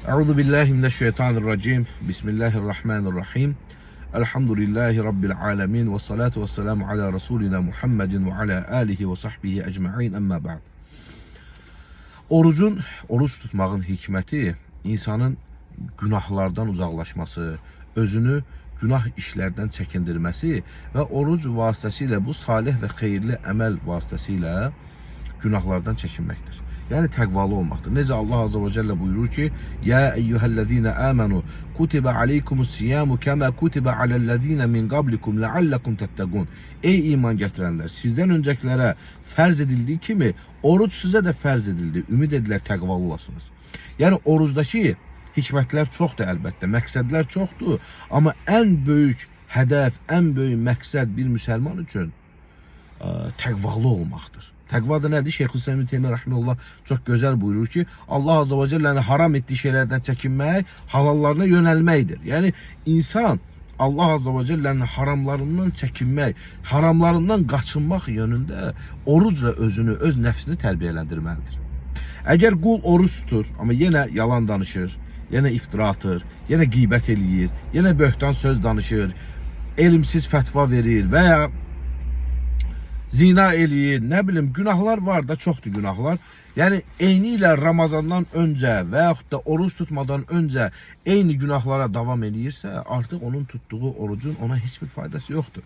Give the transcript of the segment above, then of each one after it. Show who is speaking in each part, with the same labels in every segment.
Speaker 1: Euzu billahi mineşşeytanirracim. Bismillahirrahmanirrahim. Elhamdülillahi rabbil alamin ve salatu vesselamu ala rasulina Muhammedin ve ala alihi ve sahbihi ecmaîn. Amma ba'd. Orucun, oruç tutmağın hikməti insanın günahlardan uzaqlaşması, özünü günah işlərdən çəkindirməsi və oruc vasitəsilə bu salih və xeyirli əməl vasitəsilə günahlardan çəkinməkdir. Yəni təqvalı olmaqdır. Necə Allah Azza və Cəllə buyurur ki: "Ya eyyuhellezina amanu kutiba aleykumus siyamu kema kutiba alellezina min qablikum leallekum tettaqun." Ey iman gətirənlər, sizdən öncəkilərə fərz edildiyi kimi oruc sizə də fərz edildi. Ümid edilər təqvalı olasınız. Yəni orucdakı hikmətlər çoxdur əlbəttə, məqsədlər çoxdur, amma ən böyük hədəf, ən böyük məqsəd bir müsəlman üçün təqvalı olmaqdır. Təqva da nədir? Şeyxülislam İbn Teymiyyə rahimehullah çox gözəl buyurur ki, Allah azza və cəllənin haram etdiyi şeylərdən çəkinmək, halallarına yönəlməkdir. Yəni insan Allah azza və cəllənin haramlarından çəkinmək, haramlarından qaçınmaq yönündə orucla özünü, öz nəfsini tərbiyələndirməlidir. Əgər qul oruc tutur, amma yenə yalan danışır, yenə iftira atır, yenə qeybət eləyir, yenə böhtan söz danışır, elmsiz fətva verir və ya zina eləyir, nə bilim günahlar var da, çoxdur günahlar. Yəni eyni ilə Ramazandan öncə və yaxud da oruc tutmadan öncə eyni günahlara davam eləyirsə, artıq onun tutduğu orucun ona heç bir faydası yoxdur.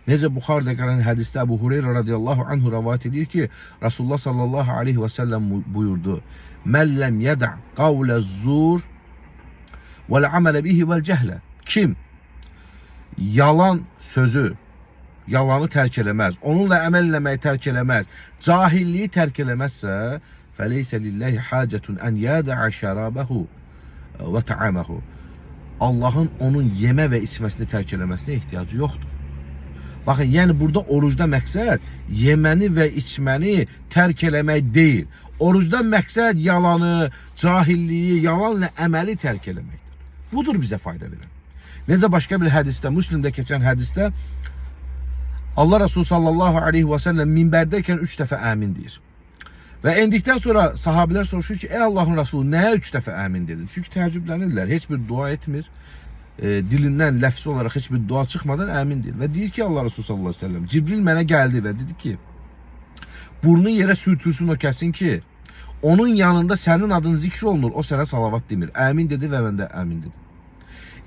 Speaker 1: Necə Buxarədə gələn hədisdə Əbu Hureyra radiyallahu anhu rəvayət edir ki, Rasulullah sallallahu aleyhi və səlləm buyurdu: "Mən ləm yədə qavlə zur vel amələ bihi vel cəhlə." Kim yalan sözü, yalanı tərk eləməz, onunla əməl eləməyi tərk eləməz, cahilliyi tərk eləməzsə, fəleysə lillahi hacətun ən yədəə şərabəhu və ta'amahu. Allahın onun yemə və içməsini tərk eləməsinə ehtiyacı yoxdur. Baxın, yəni burada orucda məqsəd yeməni və içməni tərk eləmək deyil. Orucda məqsəd yalanı, cahilliyi, yalanla əməli tərk eləməkdir. Budur bizə fayda verən. Necə başqa bir hədisdə, Müslimdə keçən hədisdə Allah Resulü sallallahu aleyhi və səlləm minbərdəykən 3 dəfə əmin deyir. Və endikdən sonra sahabilər soruşur ki, ey Allahın Resulü, nəyə 3 dəfə əmin dedin? Çünki təəccüblənirlər, heç bir dua etmir. Dilindən ləfsi olaraq heç bir dua çıxmadan əmin deyir. Və deyir ki, Allah Resulü sallallahu aleyhi və səlləm, Cibril mənə gəldi və dedi ki, burnu yerə sürtülsün o kəsin ki, onun yanında sənin adın zikr olunur, o sənə salavat demir. Əmin dedi və mən də əmin dedim.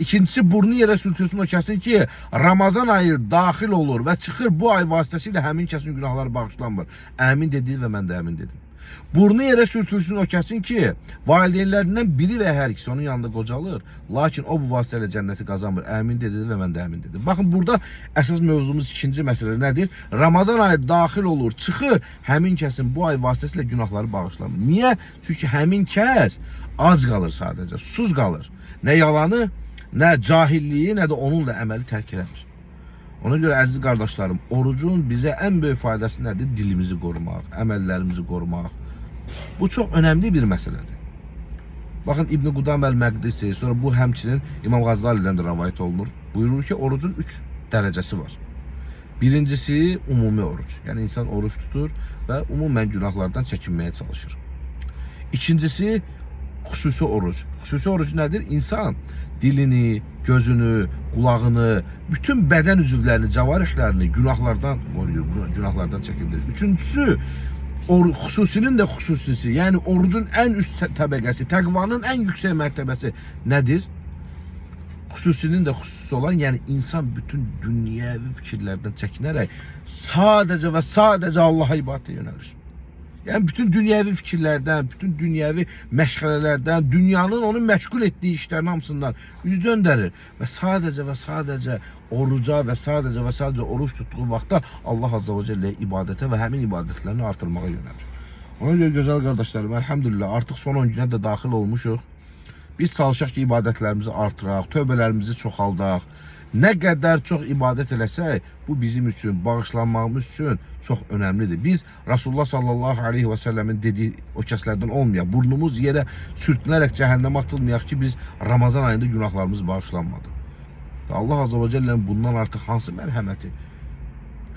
Speaker 1: İkincisi, burnu yerə sürtülsün o kəsin ki, Ramazan ayı daxil olur və çıxır, bu ay vasitəsilə həmin kəsin günahları bağışlanmır. Əmin dedi və mən də əmin dedim. Burnu yerə sürtülsün o kəsin ki, valideynlərindən biri və hər ikisi onun yanında qocalır, lakin o bu vasitələ cənnəti qazanmır. Əmin dedi və mən də əmin dedim. Baxın, burada əsas mövzumuz ikinci məsələ nədir? Ramazan ayı daxil olur, çıxır, həmin kəsin bu ay vasitəsilə günahları bağışlanmır. Niyə? Çünki həmin kəs ac qalır sadəcə, susuz qalır. Nə yalanı, nə cahilliyi, nə də onunla əməli tərk eləmir. Ona görə əziz qardaşlarım, orucun bizə ən böyük faydası nədir? Dilimizi qorumaq, əməllərimizi qorumaq. Bu çox önəmli bir məsələdir. Baxın, İbn Qudam əl-Məqdisi, sonra bu həmçinin İmam Qəzzalidən də rəvayət olunur. Buyurur ki, orucun 3 dərəcəsi var. Birincisi ümumi oruc. Yəni insan oruc tutur və ümumən günahlardan çəkinməyə çalışır. İkincisi xüsusi oruc. Xüsusi oruc nədir? İnsan dilini, gözünü, qulağını, bütün bədən üzvlərini, cəvarihlərini günahlardan qoruyur, günahlardan çəkindirir. Üçüncüsü, xüsusinin də xüsusisi, yəni orucun ən üst təbəqəsi, təqvanın ən yüksək mərtəbəsi nədir? Xüsusinin də xüsusi olan, yəni insan bütün dünyəvi fikirlərdən çəkinərək sadəcə və sadəcə Allaha ibadətə yönəlir. Yəni bütün dünyəvi fikirlərdən, bütün dünyəvi məşğələlərdən, dünyanın onu məşğul etdiyi işlərin hamısından üz döndərir və sadəcə və sadəcə oruca və sadəcə və sadəcə oruc tutduğu vaxtda Allah Azza və Cəlləyə ibadətə və həmin ibadətlərini artırmağa yönəlir. Ona görə gözəl qardaşlarım, əlhamdülillah artıq son 10 günə də daxil olmuşuq. Biz çalışaq ki, ibadətlərimizi artıraq, tövbələrimizi çoxaldaq. Nə qədər çox ibadət eləsək, bu bizim üçün, bağışlanmağımız üçün çox önəmlidir. Biz Rasulullah sallallahu aleyhi və səlləmin dediyi o kəslərdən olmayaq. Burnumuz yerə sürtünərək cəhənnəmə atılmayaq ki, biz Ramazan ayında günahlarımız bağışlanmadı. Allah Azza və Cəllənin bundan artıq hansı mərhəməti?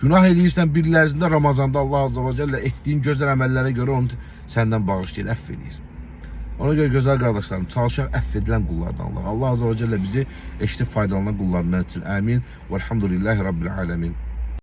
Speaker 1: Günah eləyirsən bir il ərzində Ramazanda Allah Azza və Cəllə etdiyin gözəl əməllərə görə onu səndən bağışlayır, əfv eləyir. Ona görə gözəl qardaşlarım, çalışaq əfv edilən qullardan olaq. Allah Azze və Cəllə bizi eşidib faydalanan qullarından etsin. Əmin. Velhamdülillahi Rabbil aləmin.